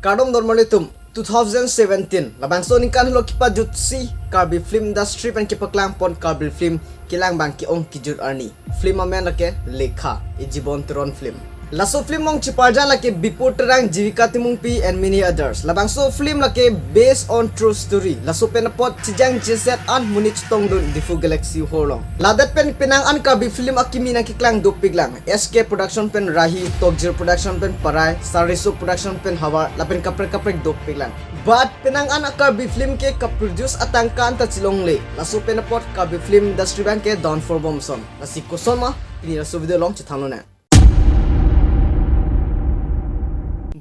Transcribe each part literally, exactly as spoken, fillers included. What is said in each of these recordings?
Kardom don marlitum, two thousand seventeen labangso aningkan helo kepajutsi Karbi film industry pen kepaklang pon Karbi film kelang abang ke-ong kejut arni. Film amen lake Lekha, Ejibon Teron film. Laso film along cheparjan lake Bipu Terang, Jivika Timungpi and many others. Labangso film lake based on true story. Laso pen apot chejang cheset an monit chetongdun Diphu Galaxy Hall along. Ladak pen penang an Karbi film akimi nangkeklang dopiklang. S K Production pen Rahi, Tokjir Production pen Parai, Sariso Production pen Havar, lapen kaprek kaprek dopiklang. But penang an a-Karbi film ke kaproduce atangka anta chelongle. Laso pen apot Karbi film industry abang ke downfall bomson. Lasi kosonma, pini laso video along chethanlonang.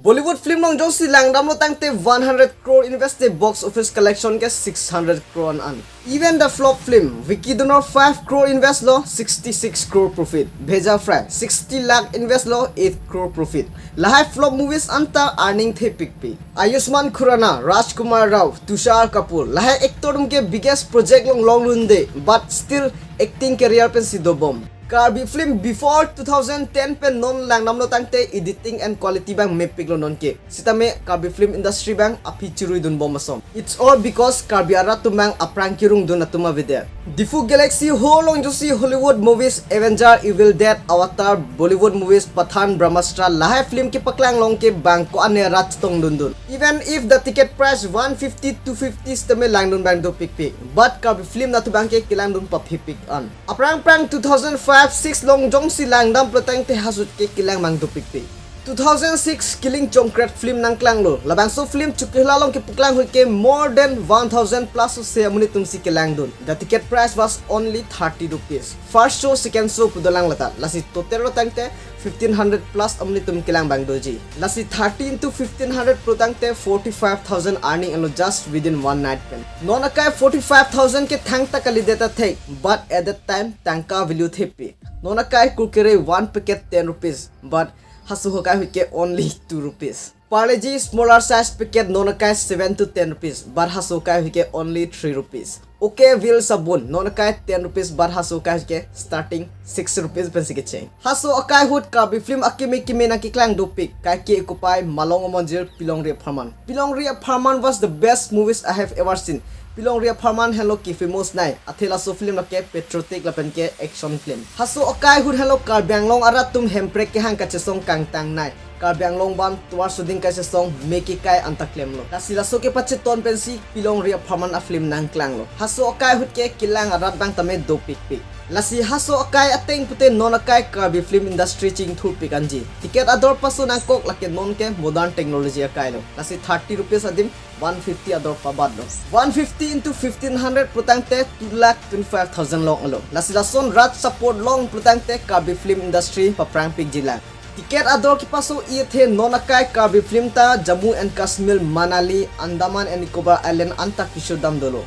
Bollywood film along jongsi langdamlo tangte one hundred crore invest te box office collection ke six hundred crore an an. Even the flop film, Vicky Dunor five crore invest lo, sixty-six crore profit. Bheja Fry, sixty lakh invest lo, eight crore profit. Lahai flop movies anta earning thepikpik. Ayushmann Khurrana, Rajkumar Rao, Tushar Kapoor, lahai actor atum ke biggest project along longlunde, but still acting career pensi dobom. Karbi film before two thousand ten pen non langdamlo tangte editing and quality abang mepiklo nonke. Sitame Karbi film industry abang aphi chiruidun bom ason. It's all because Karbi arat atum abang aphrang kerungdun atum avedet. Diphu Galaxy Hall along jongsi Hollywood movies Avenger, Evil Dead, Avatar, Bollywood movies Pathan, Brahmastra, lahai film kepaklang along ke bang ko-an ne rat chetongdundun. Even if the ticket price one fifty, two fifty sitame langdun abang dopikpik, but Karbi film natu abang ke kelangdun paphipik an. Aphrang aphrang two thousand five six along jongsi langdamlo tangte hasut ke kelang abang dopikpik. Two thousand six Killing Jongkret film nangklanglo. Labangso film Chokihola along kepaklang ahut ke more than one thousand plus ose amonit atumsi kelangdun. The ticket price was only thirty rupees. First show, second show pu dolang lata. Lasi total lo tangte fifteen hundred plus amonit atum kelang abang doji. Lasi thirty into fifteen hundred pulo tangte forty-five thousand earning alo just within one night pen. Non akai forty-five thousand ke thangta kalidet ta thek, but at that time tangka value thepik. Non akai Kurkure one packet ten rupees, but haso akai ahut ke only two rupees. Parle-G smaller size packet non akai seven to ten rupees, but haso akai ahut ke only three rupees. OK Wheel sabun non akai ten rupees, but haso akai ahut ke starting six rupees pensi kecheng. Haso akai ahut Karbi film akimi kimi nangkeklang dopik, Kaike Ikopai, Malong Amonjir, Pilongri Apharman. Pilongri Apharman was the best movies I have ever seen. Pilongri Apharman helo kefamous nai, athe laso film lake patriotic lapen ke action film. Haso akai ahut helo Karbi Anglong arat atum Hemprek kehang kachesong kangtang nai. Karbi Anglong bam tovar soding kachesong me kekai anta klemlo. Lasi laso kepacheton pensi Pilongri Apharman a-film nangklanglo. Haso akai ahut ke kelang arat abang tame dopikpik. Lasi haso akai ateng pute non akai Karbi film industry chingthurpik anji. Ticket ador paso nangkok, lake non ke modern technology akailo. Lasi thirty rupees adim one fifty ador pabatlo. One fifty into fifteen hundred pulo tangte two lakh twenty-five thousand longlo. Lasi lason rat support long pulo tangte Karbi film industry paphrangpikjilang. Ticket ador kepaso-i athe non akai Karbi film ta Jammu and Kashmir, Manali, Andaman and Nicobar Island anta kechodam dolo.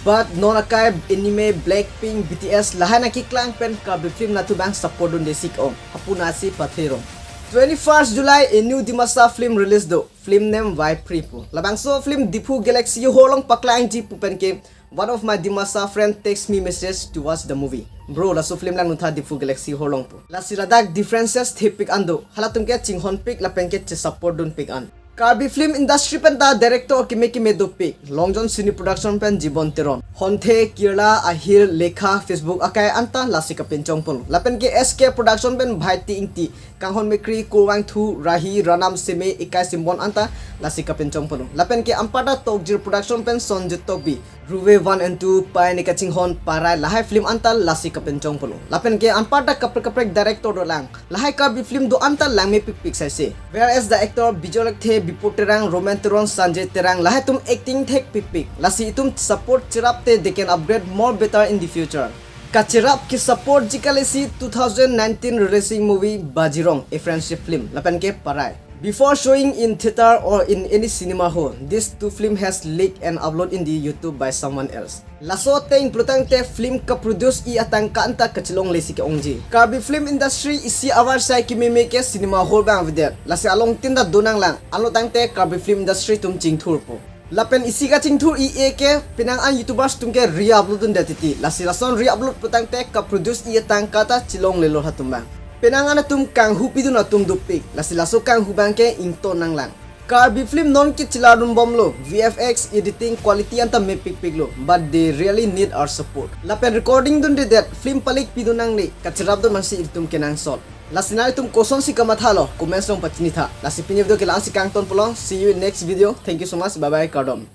But non akai anime, Blackpink, B T S lahai nangkeklang pen Karbi film natu abang support dunde sik-ong. Hapunasi patherong. Twenty-first July a new Dimasa film release do. Film name Why Free pu. Labangso film Diphu Galaxy Hall along paklangji pu pen ke one of my Dimasa friend text me message to watch the movie. Bro, laso film langdun tha Diphu Galaxy Hall along pu. Lasi ladak differences thepik an do. Halatum ke chinghonpik lapen ke chesupport dunpik an. Karbi film industry pen ta director keme keme dopik. Long John Cine Production pen Jibon Teron. Honthe, Kirla, Ahir, Lekha, Facebook akai anta lasi kapinchong pon. Lapen ke S K Production pen Bhaiti Ingti, Kanghon Mekri, Kurwangthu, Rahi, Ranam Seme, Ekai Simbon anta lasi kapinchong pon. Lapen ke anparta Tokjir Production pen Sonjit Tokbi, Ruve one and two, Pai Ne Kachinghon, Parai lahai film anta lasi kapinchong pon. Lapen ke anparta kaprek kaprek director dolang. Lahai Karbi film do anta langmepikpik saise. Whereas the actor Bijoy Lekthe, Bipu Terang, Roman Teron, Sanjay Terang lahai atum acting thekpikpik. Lasi itum support cherap te they can upgrade more better in the future. Kacherap kesupport ji kalisi two thousand nineteen releasing movie Bajirong, a friendship film, lapen ke Parai. Before showing in theater or in any cinema hall, these two film has leaked and upload in the YouTube by someone else. Laso ateng pulo tangte film kaproduce-i atangka anta kachelongle si ke-ongji. Karbi film industry isi avarsai kememe ke cinema hall abang avedet. Lasi along tin ta donanglang. Anlo tangte Karbi film industry atum chingthurpo. Lapen isi kachingthur-i-e ke penang an YouTubers atum ke re-upload dunde titi. Lasi lason re-upload pulo tangte kaproduce-i atangka ta chelonglelo halatum abang. Penang an atum kanghu pidun atum dopik. Lasi laso kanghu abang ke ington nanglang. Karbi film non ke chelarun bomlo, V F X, editing, quality anta mepikpiklo, but they really need our support. Lapen recording dundedet, film palikpidun nangne, kacherapdun masi itum kenangsot. Lasi nanglitum kosonsi kamathalo, comments along pachinitha. Lasi pini video ke la-ansi kangton pulo. See you in next video. Thank you so much. Bye bye, kardom.